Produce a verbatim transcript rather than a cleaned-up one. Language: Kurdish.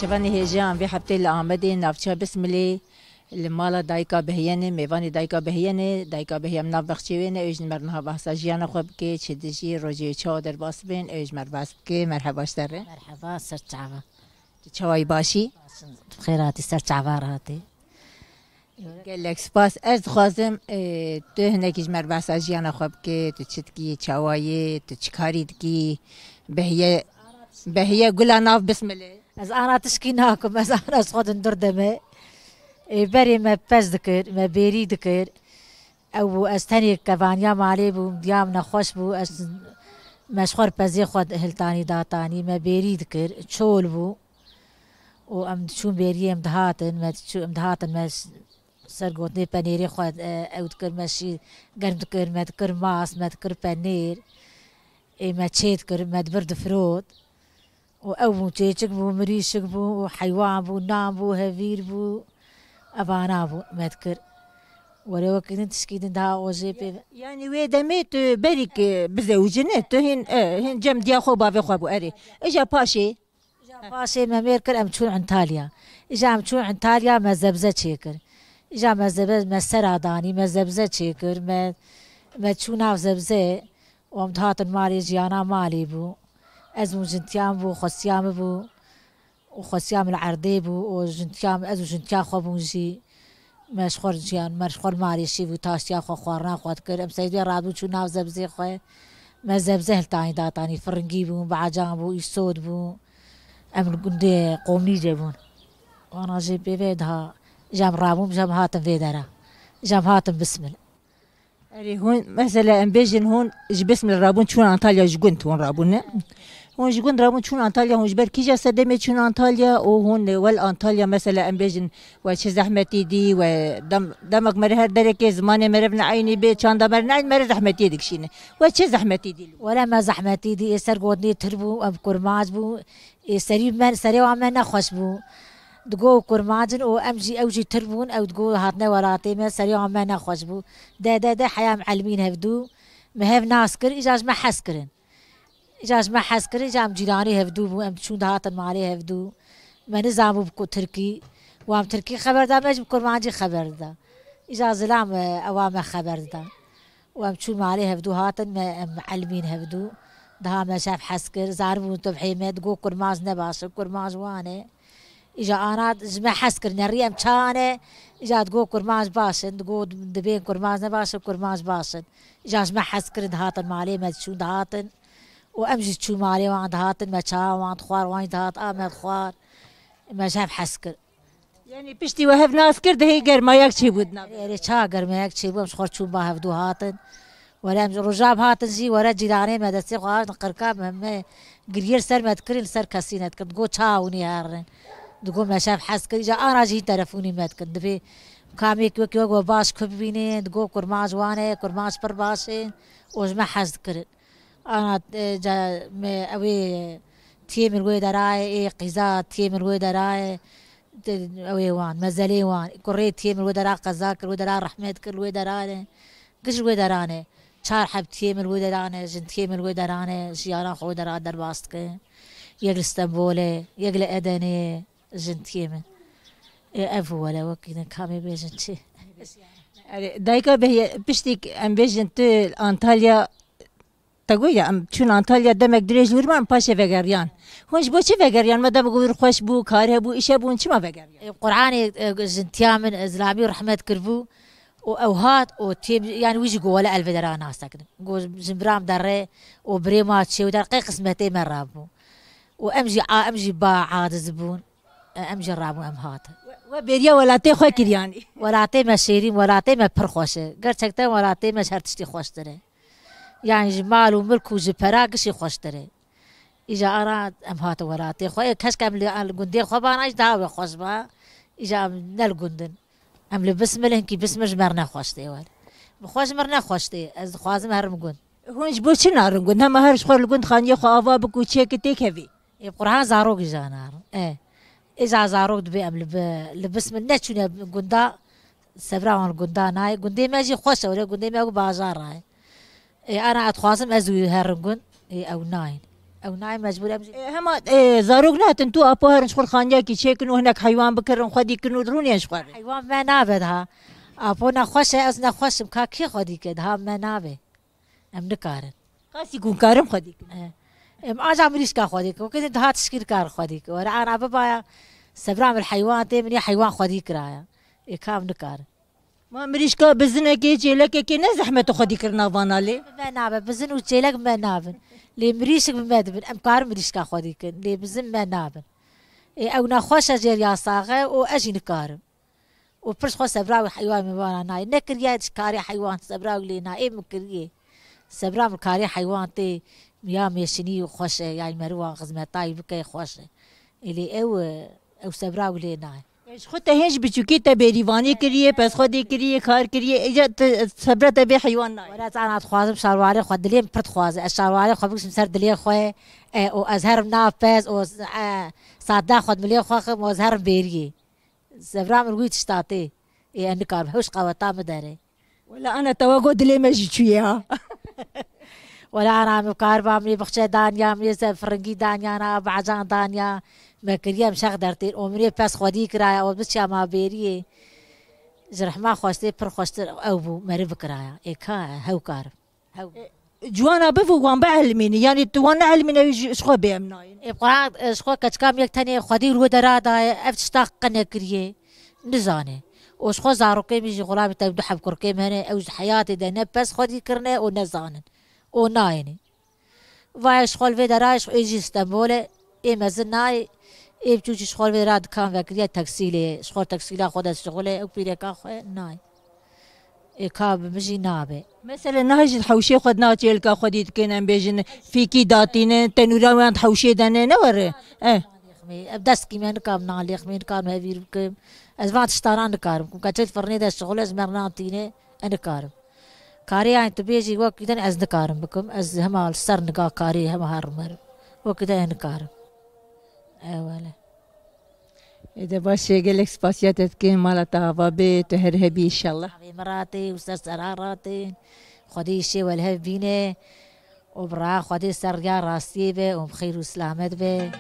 Mêvanê hêja em vê heftê li Amedê navçeya Bismilê li mala dayika Behiye ne, mêvanê dayika Behiye ne, dayika Behiye em nav bexçê wê ne, ew jî li me re niha behsa jiyana xwe bike, çi dijî, rojê wê çawa derbas bên, ew jî me re behs bike. Merheba ji te re. Merheba, ser çava. Tu çawa yî, baş î? Bi xêr hatî, ser çava re hatî. Gelek spas. Ez dixwazim, e, tu hinekî ji me re behsa jiyana xwe bike, tu çi dikî, çawa yî, tu çi karî dikî, Behiye, Behiye Gula nav Bismilê. Ez ana tişkî nakim, ez ana ji xwe din dûr dime. Ê, berê me pez dikir, me bêrî dikir. Ew bû, ez tenê kevaniya malê bûm, diya min nexweş bû, ez, me ji xwe re pezê xwe hiltanî datanî, me bêrî dikir, çol bû. Û em diçûn bêriyê, em dihatin, me diçû-, em dihatin, me s-, ser gotinê penêrê xwe, e, ew dikir, me şî germ dikir, me dikir mas, me dikir penêr. Ê, me çê dikir, me dibir difirot. Û ew bû, çêçik bû, mirîşik bû, û heywan bû, nan bû, hevîr bû, evana bû, me dikir. Were wekî din tişkî din daha ojê pê. Yanî wê demê tu berî ku bizewicine, tu hîn, e, hîn cem diya xwe û bavê xwe bû, erê. Îja paşê? Îja paşê me mêr kir, em çûn Antalya. Îja em çûn Antalya, me zebze çêkir. Îja me zebze, me sera danî, me zebze çêkir, me, me çû nav zebze. Û em dihatin malê, jiyana malê bû. Ez bûm, jintiya min bû, xwestiya min bû. Û xwestiya min li erdê bû. Û jintiya min, ez û jintiya xwe bûn jî. Me ji xwe re jiyan, me ji xwe re malê şî bû, taştiya xwe, xwarina xwe dikir. Em seyîdê radibûn çû nav zebzê xwe. Me zebze hiltanî datanî, firingî bûn, bacan bû, îsot bû. Em li gundê Qomnîcê bûn. Wana jê pê vê daha, îja em rabûn, îja em hatin vê dera. Îja em hatin Bismil. Erê, hûn, mesela, em bêjin, hûn ji Bismil rabûn, çûn Antalya, ji gund hûn rabûn, ne? Hûn ji gund rabûn, çûn Antalya, hûn ji ber kîja sedemê çûn Antalya û hûn wel Antalya, mesela, em bêjin, we çi zehmetî dî, we dem-, demek mere her derekê zimanê mere ne eynî bê, çanda mere ne eynî, mere zehmetiyê dikişîne. We çi zehmetî dî? Wele me zehmetî dî, ê ser gotinê tir bû, em kurmac bû, ê serî me, serê wan me nexweş bû. Digo kurmancin û em jî, ew jî tir bûn, ew digo hatine welatê me, serê wan me nexweş bû. De, de, de, heya em elmîn hevdû, me hev nas kir, îja ji me hez kirin. Îja ji me hez kirin, îja em cîranê hevdû bû, em diçûn dihatin malê hevdû. Me nizanbû bi ku tirkî, wan bi tirkî xeber da, me jî bi kurmancî xeber dida. Îja zilam, e, ewa me xeber dida. Û em çûn malê hevdû hatin, me, em elmîn hevdû. Daha me şev hez kir, zaribûn tubhê me, digo kurmanc ne baş in, kurmanc wan e. Îja ana ji me hez kir, nerî em çane, îja digo kurmanc baş in, digo dibên kurmanc ne baş in, kurmanc baş in. Îja ji me hez kirin, dihatin malê me, diçûn dihatin. Û em jî çûn malê wan, dihatin, me çawa wan dixwar, wan jî dihat, a me dixwar. Me ji hev hez kir. Yanî piştî we hev nas kir, dihê germayek çêbû di navê. Erê, erê, ça germayek çêbû, em ji xwe çûn ba hevdû hatin. Were em ji rojab hatin jî, were cîranê me destê xwe hatin qirka me, me giriyê li ser me dikirin, li ser kesî nedikirin. Digo ça hûnî herin. Digo me şev hez kir, îja ana jî hîn telefonî me dikin. Dibê kamêk wek wek we baş ku bibînin, digo kurmanc wan e, kurmanc pir baş e, û ji me hez dikirin. Ana, e, ca, me, ew ê tiyê min wê derayê, ê qîza tiyê min wê derayê, de, ew ê wan, mezelê wan. Kurê tiyê min wê dera qeza kir, wê dera rehmet kir, wê derane. Giş wê derane. Çar heb tiyê min wê derane, jin tiyê min wê derane, jiyana xwe wê dera derbas dike. Yek li Stenbolê, yek li Edenê, jin tiyê min. Ê, ev wele wekî din kamê bêjin çi? Erê, dayika Behiye, piştî em bêjin tu Antalya, te got ya, em çûn Antalya, demek dirêj li wir man, paşê vegeriyan. Hûn ji bo çi vegeriyan? Me demek wir xweş bû, kar hebû, îş hebû, hûn çima vegeriyan? Ê, Qur'anê, e, jintiya min, e, zilamî rehmet kiribû û ew hat û têm, yani wî jî got, wele elvê dera nas nekirin. Got, jin biram derê û birê ma çê û der qey qismetê me rabû. Û em jî a, em jî ba aciz bûn. E, em jî rabûn, em hatin. We, we bêriya welatê xwe kir yanî. Welatê me şêrîn, welatê me pir xweş e. Gerçekten welatê me ji her tiştî xweştir e. Yani ji mal û milk û ji pera gişî xweştir e. Îja ana em hatin welatê xwe. Ê, keşke em li, li gundê xwe bana, jî daha wê xweş ba. Îja em ne li gund in. Em li Bismil in, hinkî Bismil ji me re nexweş tê were. Bi xwe ji me re nexweş tê. Ez dixwazim herim gund. Hûn ji bo çi narin gund? Hema her ji xwe li gund xaniyê xwe ava bik û çêki têkevî. Ê, bi Qur'an zarok îja narin. E. Îja zarok dibê em li bi-, li Bismil neçûne gunda, sevra wan li gunda nayê. Gundê me jî xweş e, were gundê me wek bajar e. Ê, ana ez dixwazim ez û herin gund, ê, ew nayên. Ew nayê mecbûr em jî. E, hema, e, zarok nehatin tu apo herin ji xwe xaniyekî çêkin û hinek heywan bikirin, xwedî kin û rûnên ji xwe re. Heywan me nabe daha. Apo nexweş e, ez nexweş im. Ka kê xwedî ke? Daha me nabe. Em nikarin. Qasî ku karin xwedî kin. E, em aja mirîşka xwedî kin. Wekî daha tişkî nikar xwedî kin. Were ana bibaya. Sebra min heywan tê, min ê heywan xwedî kiraya. Ê ka em nikarin. Ma mirîşka bizinekê, çêlekekê ne zehmet e xwedîkirina vana lê? Me nabe, bizin û çêlek me nabin. Lê mirîşik bi me dibin. Em karin mirîşka xwedî kin. Lê bizin me nabin. Ê, ew nexweş e jêr yasaxe û ez jî nikarim. Û pir ji xwe sebra wî heywan min vana nayê. Nekiriye ji karê heywan sebra wî lê nayê, min kiriye. Sebra min karê heywan tê ya mêşinî xweş e, ya merivan xizmetayî bike xweş e. Ê lê ew, ew sebra wî lê nayê. Ji xwe te hêj biçûkî te bêrîvanî kiriye, pez xwe dê kiriye, kar kiriye, îca te sebra te bê heywan nayê. Were ez ana dixwazim şarwarê xwe, dilê min pir dixwaze. Ez şarwarê xwe bikişim ser dilê xwe, e, û ez herim nav pez, û, e, sadda xwe di milê xwe xim, û ez herim bêriyê. Sebra min wî tişta tê. Ê, ez nikarim, hewş qeweta min dere. Wela ana te we got dilê me jî çûye ha. Wela ana min kariba, min ê bixçe danya, min ê se-, firingî danya, na bacan danya. Me kiriye em şex dertên. O min ê pez xwedî kiraya, o biçiya ma bêriyê. Ji rehma xwestê pir xweştir ew bû, meriv bikiraya. Ê ka hew karim. Hew. Ciwana bivu wan bielmînî. Yanî tu wan neelmîne, ew ji, ji xwe bê em nayên. Ê Quran, e, ji xwe keçika min yek tenê xwedî û wê dera daye, ev tişta qe nekiriye. Nizane. Û ji xwe zarokê min jî xulamî te du heb kurkê min hene, ew ji heyatê de ne pez xwedî kirine û ne zanin. Û nayêne. Vaye ji xwe li vê dera, ji xwe ê jî Stenbolê, ê mezin nayê, ê biçûk jî ji xwe li vê dera dikan vekiriye teksîlê, ji xwe teksîla xwe de şixulê, ew pîreka xwe nayê. Ê ka bi min jî nabe. Mesela niha jî hewşê xwe di nav çêlka xwedî dikin, em bêjin fîkî datînin, tenûra wan di hewşê de ne, ne were. Eh. Ev destgî me nikarim nan lêxmê, nikarim hevîr bikim. Ez van tiştana nikarim. Kum keçê di firnê de şixule ji me nan tîne, e nikarim. Karê yan tu bêjî wekî din ez nikarim bikim. Ez hema li ser niga karê hema herim herim. Wekî din e nikarim. Ewele. Ê de baş e, gelek spasiya te dikin, mala te ava bê, tu her hebî înşallah. Avê min ratê û ser sera ratê. Xwedê îşê we li hev bîne û bi raa Xwedê ser riya rastiyê be û bi xêr û silamet be.